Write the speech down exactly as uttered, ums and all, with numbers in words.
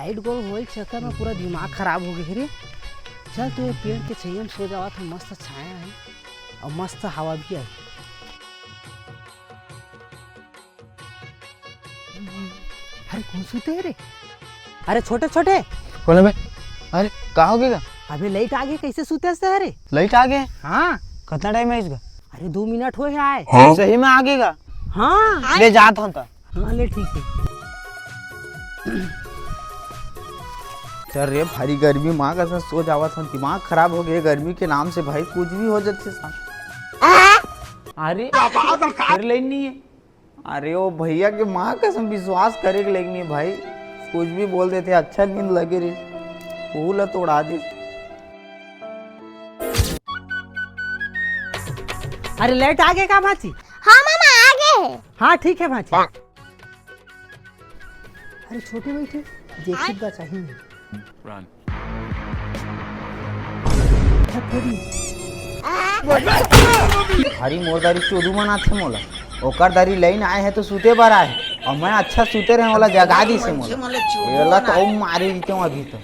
Light गोल होए के चक्कर में पूरा दिमाग खराब हो गे हे रे। चल, तो ये पेड़ के छइया में सो जावत हन, मस्त छाया हे अउ मस्त हवा भी आही। अरे, कोन सुते हे रे? अरे, छोटे छोटे। कोन हे बे? अरे, का हो गे गा? अबे, लाइट आ गे, कइसे सुते हस रे? लाइट आ गे? हाँ। कतना टाइम हे इसका? अरे, दू मिनट होए हे आए। हाँ? सही में आ गे गा? हाँ। ले जात हन त। हाँ, ले, ठीक हे। चल रे, भारी गर्मी, माँ कसम सो जावत हन, दिमाग खराब हो गे गर्मी के नाम से भाई, कुछ भी हो जाथे साला। अरे, फेर लाइन नइ हे। अरे, ओ भइया के माँ कसम विश्वास करे के लायक नइ हे भाई, कुछ भी बोल देथे, अच्छा नींद लगे रहिस, ओहू ला तोड़ा दिस। अरे, लाइट आ गे का भांची? हाँ मामा, आ गे हे। हाँ, ठीक हे भांची। अरे, छोटे बइठे, देखे गा चाही। भारी मोर दारी चोदू मन आथे मोला, ओकर दारी लाइन आए हे तो सुते बर आए हे, अउ मैं अच्छा सुते रहेंव, ओला जगा दिस हे मोला। एला तो अउ मारे दितेंव अभी तो।